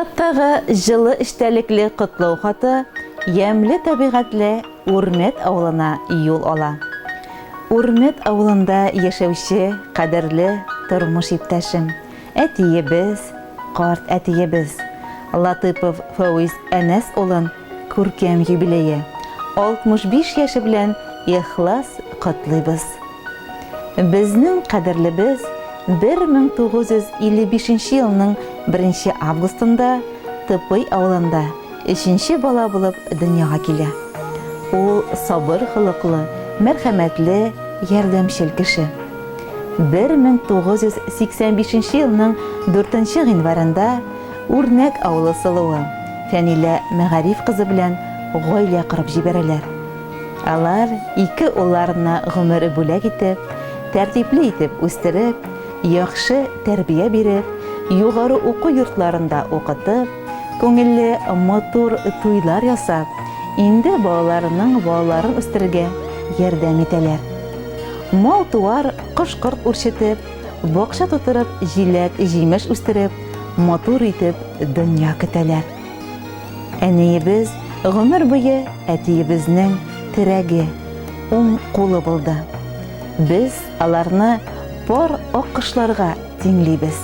Чираттагы җылы эчтәлекле котлау хаты ямьле табигатьле Үрмәт авылына юл ала. Үрмәт авылында яшәүче кадерле тормыш иптәшем, әтиебез, карт әтиебез, Латыпов Фәвиз Әнәс улын күркәм юбилее, 65 яше белән ихлас котлыйбыз. Безнең кадерлебез 1955 елның беренче августында Тыпый авылында өченче бала булып дөньяга килә. Ул сабыр холыклы, мәрхәмәтле, ярдәмчел кеше. 1985 елның дүртенче гыйнварында Үрнәк авылы сылуы Фәнилә Мәгариф кызы белән гаилә корып җибәрәләр. Алар ике улларына гомер бүләк итеп, тәртипле итеп үстереп, яхшы тәрбия биреп, югары уку йортларында укытып, күңелле матур туйлар ясап, инде балаларының балаларын үстерергә ярдәм итәләр. Мал-туар, кош-корт үрчетеп, бакча тутырып җиләк-җимеш үстереп, матур итеп дөнья көтәләр. Әниебез гомер буе әтиебезнең терәге, уң кулы булды. Без аларны пар аккошларга тиңлибез.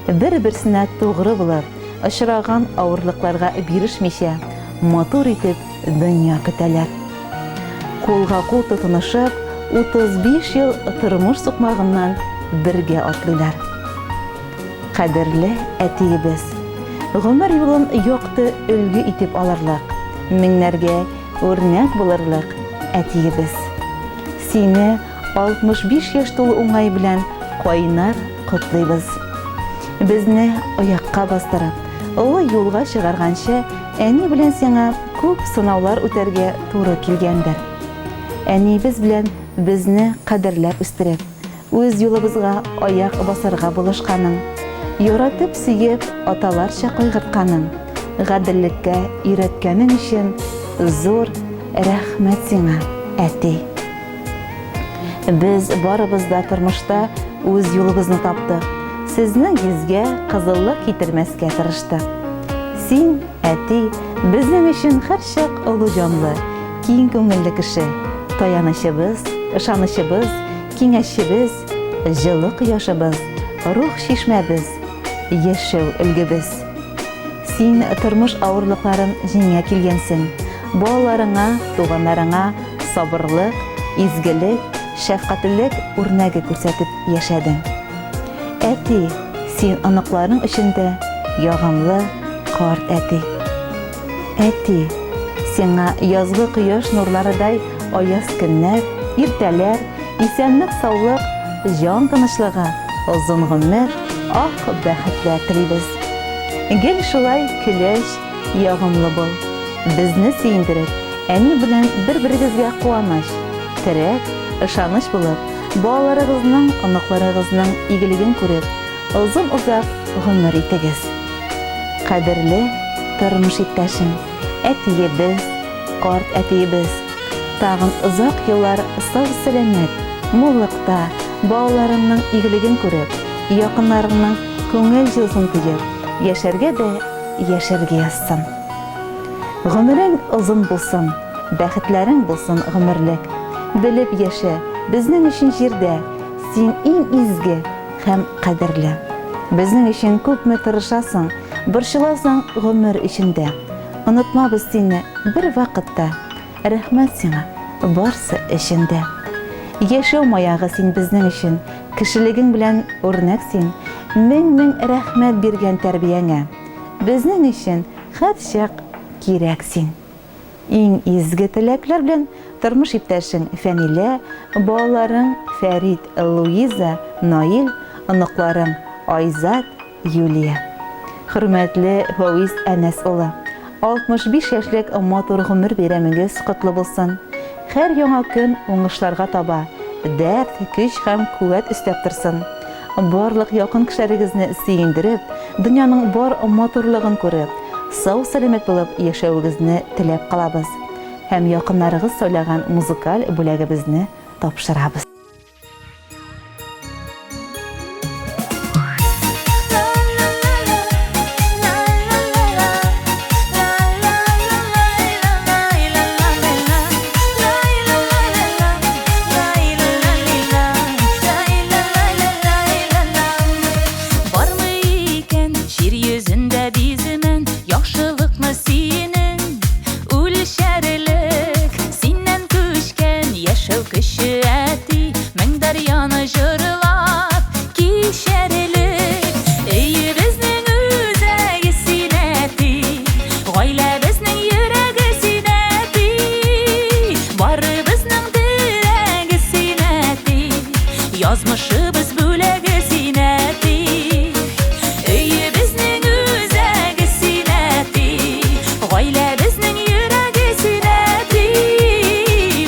Бер-берсенә тугры булып, очраган авырлыкларга бирешмичә, матур итеп дөнья көтәләр. Кулга-кул тотынышып, 35 ел тормыш сукмагыннан бергә атлыйлар. Кадерле әтиебез! Гомер юлын якты өлге итеп алырлык, меңнәргә үрнәк булырлык әтиебез! Сине 65 яшь тулу уңае белән кайнар котлыйбыз. Безне аякка бастырып, олы юлга чыгарганчы, әни белән сиңа күп сынаулар үтәргә туры килгәндер. Әниебез белән безне кадерләп үстереп, Үз юлыбызга аяк басарга булышканың, яратып-сөеп, аталарча кайгыртканың, гаделлеккә өйрәткәнең өчен зур рәхмәт сиңа, әти! Без барыбыз да тормышта үз юлыбызны таптык, сезнең йөзгә кызыллык китермәскә тырыштык. Син, әти, безнең өчен һәрчак олы җанлы, киң күңелле кеше, таянычыбыз, ышанычыбыз, Киңәшчебез, җылы кояшыбыз, рух чишмәбез, яшәү өлгебез. Син тормыш авырлыкларын җиңә килгәнсең. Балаларыңа, туганнарыңа сабырлык, изгелек, шәфкатьлелек үрнәге күрсәтеп яшәдең. Әти, син оныкларың өчен дә ягымлы карт әти. Әти, сиңа язгы кояш нурларыдай аяз көннәр, иртәләр, исәнлек-саулык, җан тынычлыгы, озын гомер, ак бәхетләр телибез. Гел шулай көләч, ягымлы бул. Безне сөендереп, әни белән бер-берегезгә куаныч, терәк, ышаныч булып, балаларыгызның, оныкларыгызның игелеген күреп, озын-озак гомер итегез. Кадерле тормыш иптәшем, әтиебез, карт әтиебез, тагын озак еллар сау-сәламәт, муллыкта, балаларыңның игелеген күреп, якыннарыңның күңел җылысын тоеп, яшәргә дә яшәргә язсын. Гомерең озын булсын, бәхетләрең булсын гомерлек. Белеп яшә, безнең өчен җирдә син иң изге, һәм кадерле. Безнең өчен күпме тырышасың, борчыласың гомер эчендә. Онытмабыз сине бервакытта, рәхмәт сиңа барсы өчен дә. Яшәү маягы син безнең өчен, кешелегең белән үрнәк син, мең-мең рәхмәт биргән тәрбияңә. Безнең өчен һәрчак кирәк син. Иң изге теләкләр белән тормыш иптәшең Фәнилә, балаларың Фәрит, Луиза, Наил, оныкларың Айзат, Юлия. Хөрмәтле Фәвиз Әнәс улы! 65 яшьлек матур гомер бәйрәмегез котлы булсын! Һәр яңа көн уңышларга таба дәрт, көч һәм куәт өстәп торсын. Барлык якын кешеләрегезне сөендереп, дөньяның бар матурлыгын күреп, сау-сәламәт булып яшәвегезне теләп калабыз һәм якыннарыгыз сайлаган музыкаль бүләгебезне тапшырабыз. Язмышыбыз бүләге син, әти. Өебезнең үзәге син, әти. Гаиләбезнең йөрәге син, әти.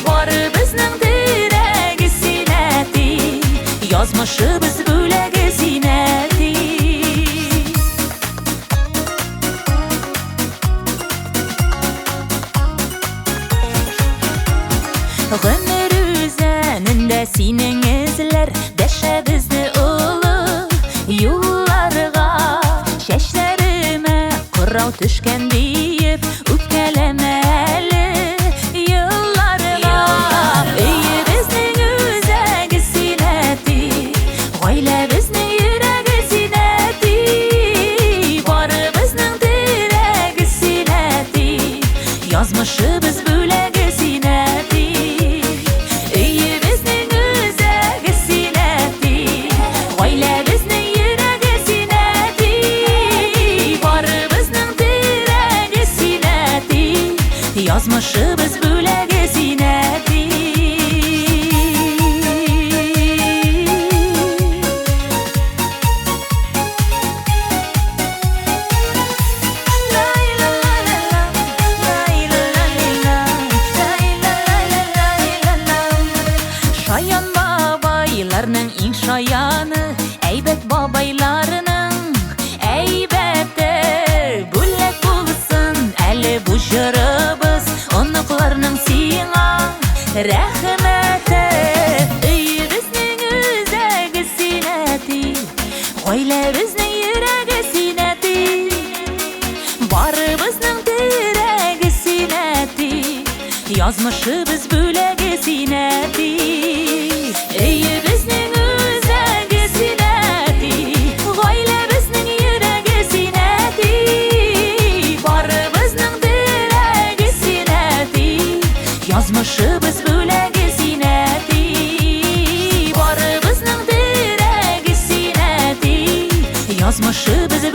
Барыбызның терәге син, әти. Язмышыбыз бүләге син, әти. Гомер үзәнендә синең эзләр дәшә безне олы юлларга. Чәчләремә кырау төшкән диеп үпкәләмә әле елларга. Өебезнең үзәге син, әти, гаиләбезнең йөрәге син, әти, барыбызның терәге син, әти. Язмышыбыз бүләге син, әти. Өебезнең үзәге син, әти. Гаиләбезнең йөрәге син, әти. Барыбызның терәге син, әти. Язмышыбыз бүләге син, әти. Шаян бабайларның иң шаяны, әйбәт бабайларның әйбәте. Бүләк булсын әле бу җырыбыз, оныкларның сиңа рәхмәте. Өебезнең үзәге син, әти, гаиләбезнең йөрәге син, әти, барыбызның терәге син, әти. Язмышыбыз бүләге син, әти. Өебезнең үзәге син, әти. Гаиләбезнең йөрәге син, әти. Барыбызның терәге син, әти. Язмышыбыз бүләге син, әти. Барыбызның терәге син, әти. Язмышыбыз